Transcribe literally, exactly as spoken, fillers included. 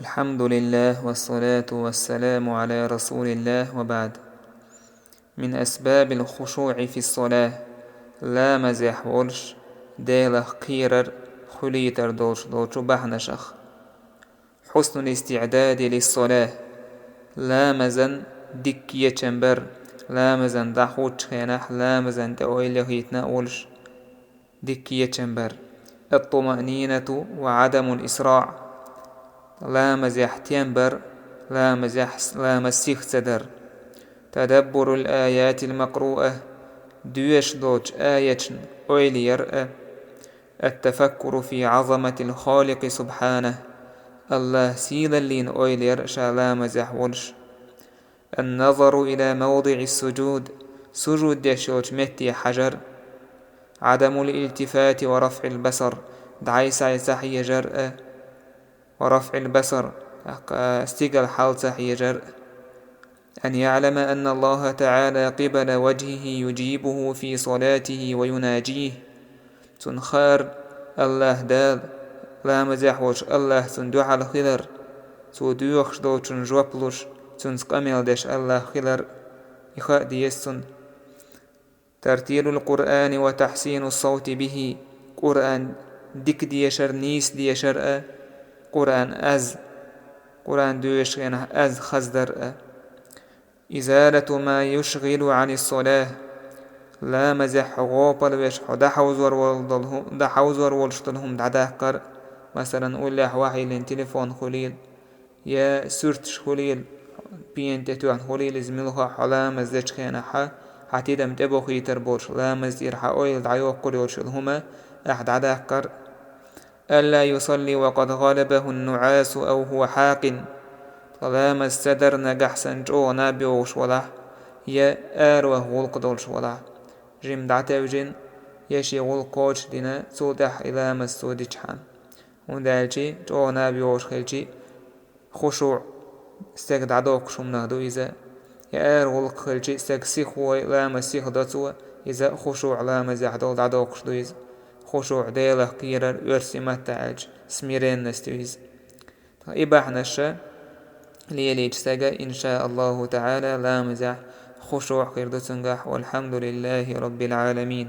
الحمد لله والصلاة والسلام على رسول الله وبعد. من أسباب الخشوع في الصلاة. Ламазехь волуш Делах кхерар хуьлийтар долуш долчу бахьанашах. حسن الاستعداد للصلاة. Ламазан дика кечам бар, ламазан дӀахьучу хенахь ламазан тӀе ойла яхийтина а волуш дика кечам бар. الطمأنينة وعدم الإسراع. Ламазехь тем бар, ламазехь, ламаз сих ца дар. تدبر الآيات المقروءة. Доьшуш долчу аяташна ойла яр а. التفكر في عظمة الخالق سبحانه. АллахӀ сийлаллина ойла яр а ша ламазехь волуш. النظر إلى موضع السجود. Сужуд деш йолчу метте хьажар. عدم الالتفات ورفع البصر. ДӀай-схьай ца хьежар а. ورفع البصر. ТӀаккха стигала хьал ца хьежар а. أن يعلم أن الله تعالى قبل وجهه يجيبه في صلاته ويناجيه. Цунна хаар АллахӀ Дала, ламазехь волчу АллахӀ цунна дуьхьал хилар, цо доьхуш долчунна жоп луш, цуьнца къамел деш АллахӀ хилар, и хаа деза цунна. ترتيل القرآن وتحسين الصوت به. Къуръан дика дешар, нийса дешар а, Къуръан аз, Къуръан доьшучу хенахь аз хаздар а. إزالة ما يشغل عن الصلاة. Ламазехь хьо гӀопал веш, хьо дӀахьовзор волу долу хӀу-, дӀахьовзор волуш долу хӀума дӀадаккхар, масалан, уллехь вахьийлина телефон хуьлийла, я суьрташ хуьлийла, пена тӀе тоьхна хуьлийла иза муьлхха а хьо ламаз дечу хенахь, хьан тидам тӀебохуьйтур болуш, ламаз тӀера хьан ойла дӀайоккхур йолуш йолу хӀума ахь дӀадаккхар. ألا يصلي وقد غلبه النعاس أو هو حاق. Ткъа ламаз ца дар нагахь санна чӀогӀа наб йогӀуш валахь, я араваха гӀуллакх долуш валахь. Жима дӀатевжина, я шен гӀуллакх кхочушдина, цул тӀаьхьа и ламаз цо дичахьана. ХӀунда аьлча чӀогӀа наб йогӀуш хилча, хушуъ стеган дӀадоккхуш хӀуманах ду иза. Я ара гӀуллакх хилча, стаг сихвой, ламаз сихдо цо, иза хушуъ ламазехь долу дӀадоккхуш ду иза. Хушуъ Делах кхерар, оьрсийн маттахь аьлча, смиренность ю иза. И бахьанаш лелийча стага, иншааллаху таӀала, ламазехь хушуъ хир ду цуьнгахь. والحمد لله رب العالمين.